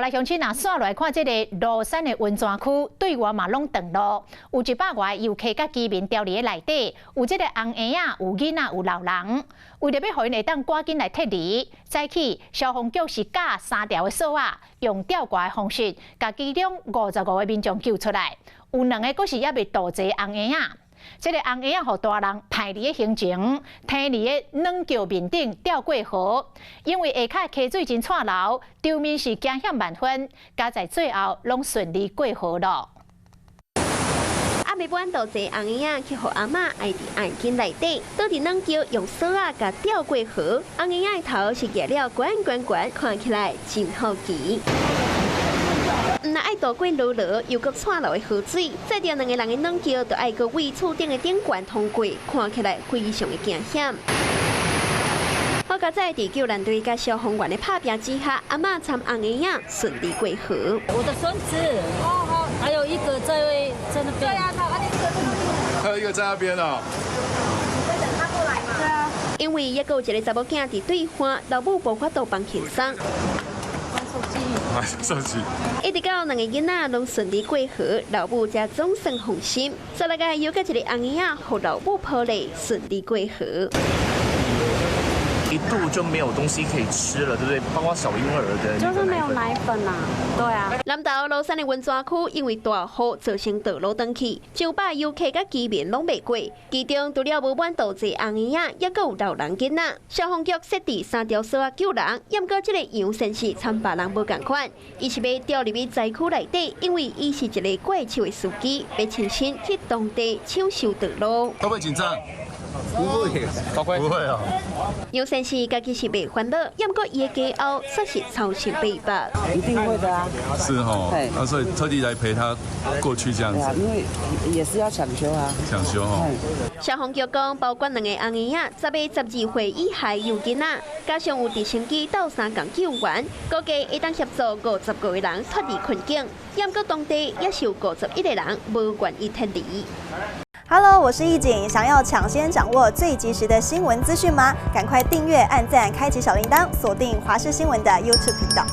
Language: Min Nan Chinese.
好來，鄉親啊，煞來看這个蘆山的溫泉區，對外嘛攏斷路，有100外遊客佮居民牢佇咧內底，有這个尪仔，有囡仔，有老人，為著欲予𪜶會當趕緊來撤離，早起消防局是架三條的索仔，用吊掛的方式，共其中55個民眾救出來，有兩個閣是猶未渡濟尪仔。這个尪仔予大人排佇咧胸前，提佇咧軟轎面頂吊過河，因為下跤溪水真掣流，場面是驚險萬分，佳哉最後攏順利過河咯。猶未滿渡濟尪仔去予阿嬤愛佇岸肩內底，倒佇軟轎用索仔共吊過河。尪仔的頭是舉了懸懸懸，看起來真好奇。毋但愛渡過濁濁又閣掣流的河水，載著兩个人的軟轎，就愛閣對厝頂的頂懸通過，看起來非常的驚險。好佳哉佇救援隊佮消防員的拍拚之下，阿嬤摻尪仔順利過河。我的孫子，哦，還有一個在那邊。對啊，還有一個在那邊哦。在等他過來嗎？對啊。因為猶閣有一个查某囝佇對岸，老母無法度放輕鬆。玩手機。一直到兩个囡仔攏順利過河，老母才總算放心。再來個又閣一个尪仔，予老母抱咧順利過河。一度就沒有東西可以吃了，對不對？包括小嬰兒的，就是沒有奶粉啊，對啊。南投蘆山的溫泉區因為大雨造成道路斷去，上百遊客佮居民攏袂過。其中除了無滿渡濟尪仔，猶閣有老人囡仔。消防局設置三條索仔救人，毋過這个楊先生參別人無仝款，伊是欲掉入去災區內底，因為伊是一个怪手的司機，欲親身去當地搶修道路。會不會緊張？不會，不會啊。楊先生家己是袂煩惱，毋過伊的家後煞是操心百百。一定會的啊。是哦，那所以特地來陪他過去這樣子。因為也是要搶修啊。搶修哦。消防局講，包括兩个尪仔、10個12歲以下幼囡仔，加上有直升機鬥相共救援，估計會當協助55個人脫離困境。毋過當地也是有51個人無願意撤離。 Hello，我是易景，想要搶先掌握最及時的新聞資訊嗎？趕快訂閱、按讚、開啟小鈴鐺，鎖定華視新聞的 YouTube 頻道。